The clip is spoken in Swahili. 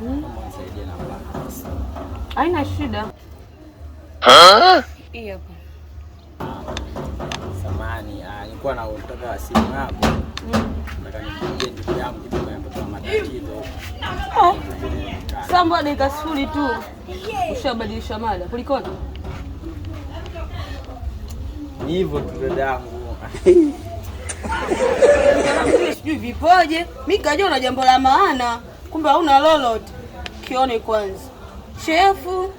Naomba unisaidie namba yako. Haina shida. Hii hapa. Samahani, nilikuwa nataka simu yako. Nataka nipigie ndugu yangu kidogo amepata matatizo. Sasa mbona dakika 0 tu ushabadilisha mada? Kulikoni? Ni hivyo tu dadangu. Sijui vipoje. Mimi kajua una jambo la maana, kumbe hauna lolote. Kione kwanza. Chefu.